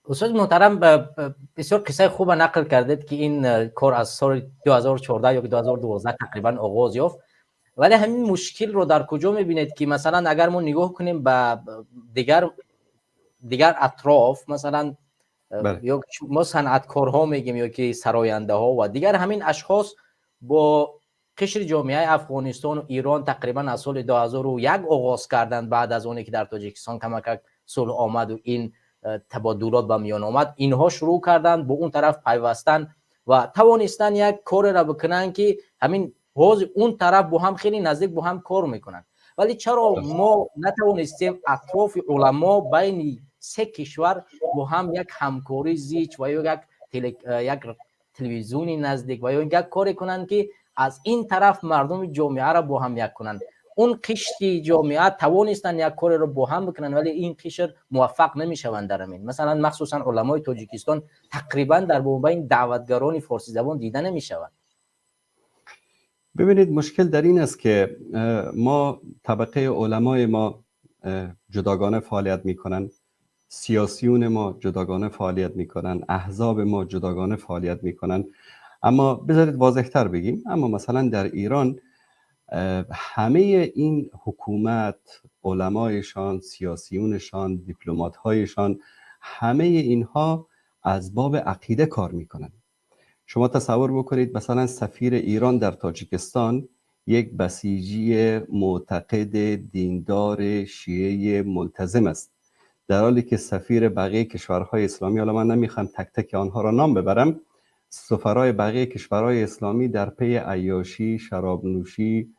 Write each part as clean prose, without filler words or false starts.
Устод муҳтарам, бисёр қиссаи хуба нақл кардед, ки ин кор аз соли 2014 ё 2012 тақрибан оғоз ёфт. Вале ҳамин мушкилро дар куҷо мебинед, ки масалан, агар мо нигоҳ кунем ба дигар атроф, масалан, ё мо санъаткорҳо мегем ё ки сарояндаҳо ва дигар ҳамин ашхос бо қишри ҷомеаи Афғонистону Ирон тақрибан аз соли 2001 оғоз карданд. Баъд аз оне ки дар Тоҷикистон камакак сулҳ омаду ин табодулот ба миён омад, инҳо шурӯъ карданд бо он тараф пайвастан ва тавонистанд як кореро бикунанд, ки ҳамин ҳозир он тараф бо ҳам хеле наздик бо ҳам кор мекунанд. Вале чаро мо натавонистем атрофи уламо байни се кишвар бо ҳам як ҳамкорӣ зич ва ё як телевизиони наздик ва ё як коре кунанд, ки аз ин тараф мардуми ҷомеаро бо ҳам як кунанд? Он қишри ҷомеа тавонистанд як кореро бо ҳам бикунанд, вале ин қишр муваффақ намешаванд дар ҳамин. Масалан, махсусан уламои Тоҷикистон тақрибан дар мобайни даъватгарони форсизабон дида намешаванд. ببینید، مشکل در این است که ما طبقه علمای ما جداگانه فعالیت میکنن، سیاسیون ما جداگانه فعالیت میکنن، احزاب ما جداگانه فعالیت میکنن. اما بذارید واضحتر بگیم، اما مثلا در ایران همه این حکومت، علمایشان، سیاسیونشان، دیپلمات‌هایشان، همه اینها از باب عقیده کار میکنن. شما تصور بکنید مثلا سفیر ایران در تاجیکستان یک بسیجی معتقد دیندار شیعه ملتزم است، در حالی که سفیر بقیه کشورهای اسلامی، حالا من نمیخوام تک تک آنها را نام ببرم، سفرای بقیه کشورهای اسلامی در پی عیاشی، شراب نوشی،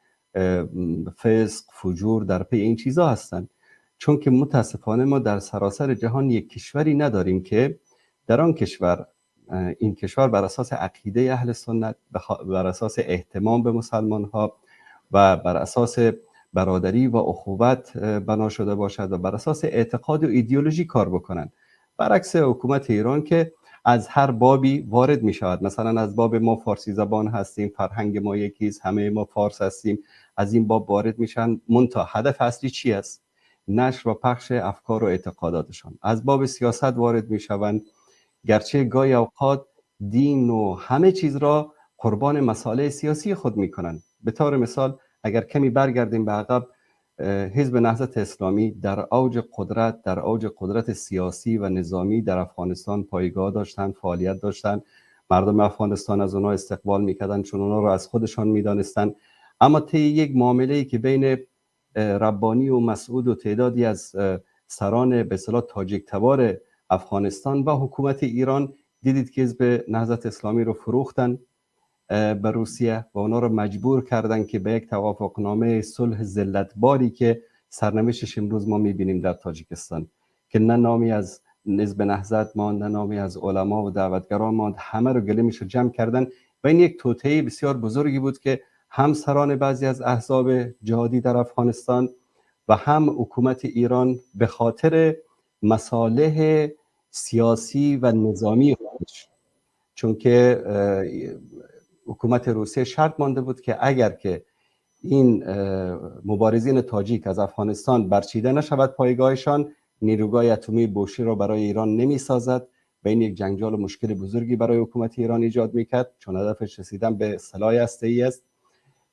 فسق، فجور، در پی این چیزا هستند. چون که متاسفانه ما در سراسر جهان یک کشوری نداریم که در آن کشور، این کشور بر اساس عقیده اهل سنت، بر اساس اهتمام به مسلمان ها و بر اساس برادری و اخوت بنا شده باشد و بر اساس اعتقاد و ایدئولوژی کار بکنند. برعکس حکومت ایران که از هر بابی وارد می شود. مثلا از باب ما فارسی زبان هستیم، فرهنگ ما یکیست، همه ما فارس هستیم، از این باب وارد میشن. منتها هدف اصلی چی است؟ نشر و پخش افکار و اعتقاداتشان. از باب سیاست وارد میشوند، گرچه گاهی اوقات دین و همه چیز را قربان مسائل سیاسی خود میکنند. به طور مثال، اگر کمی برگردیم به عقب، حزب نهضت اسلامی در اوج قدرت سیاسی و نظامی در افغانستان پایگاه داشتند، فعالیت داشتند. مردم افغانستان از اونها استقبال میکردند، چون اونها را از خودشان میدانستند. اما طی یک معامله ای که بین ربانی و مسعود و تعدادی از سران به اصطلاح تاجیک تبار افغانستان و حکومت ایران، دیدید که حزب نهضت اسلامی رو فروختن به روسیه و اونا رو مجبور کردن که به یک توافقنامه صلح ذلتباری که سرنوشتش امروز ما میبینیم در تاجیکستان، که نه نامی از حزب نهضت ماند، نه نامی از علما و دعوتگران ماند. همه رو گلیمش رو جمع کردن و این یک توطئه بسیار بزرگی بود که هم سران بعضی از احزاب جهادی در افغانستان و هم حکومت ایران به خاطر مصالح سیاسی و نظامی خودش، چون که حکومت روسیه شرط مانده بود که اگر که این مبارزین تاجیک از افغانستان برچیده نشود پایگاهشان، نیروگاه اتمی بوشهر را برای ایران نمیسازد و این یک جنجال و مشکل بزرگی برای حکومت ایران ایجاد میکرد، چون هدفش رسیدن به سلاح هسته‌ای است.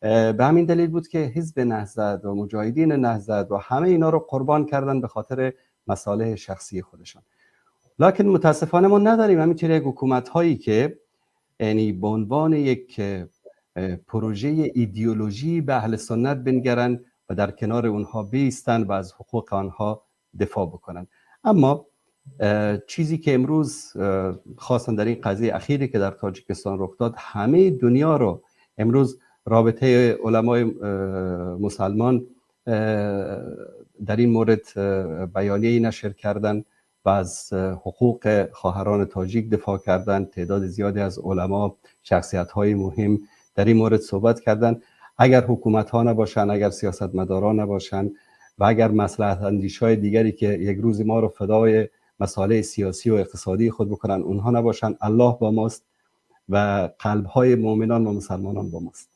به همین دلیل بود که حزب نهضت و مجاهدین نهضت و همه اینا رو قربان کردن به خاطر مصالح شخصی خودشان. لکن متاسفانه ما نداریم همینطور یک حکومت هایی که یعنی به عنوان یک پروژه ایدئولوژی به اهل سنت بنگرن و در کنار اونها بیستن و از حقوق آنها دفاع بکنن. اما چیزی که امروز خاصا در این قضیه اخیری که در تاجیکستان رخ داد، همه دنیا رو امروز رابطه علمای مسلمان در این مورد بیانیه نشر کردن و از حقوق خواهران تاجیک دفاع کردند. تعداد زیادی از علما، شخصیت های مهم در این مورد صحبت کردند. اگر حکومت ها نباشن، اگر سیاستمداران نباشن و اگر مصلحت اندیش های دیگری که یک روز ما رو فدای مسائل سیاسی و اقتصادی خود بکنن، اونها نباشن، الله با ماست و قلب های مؤمنان و مسلمانان با ماست.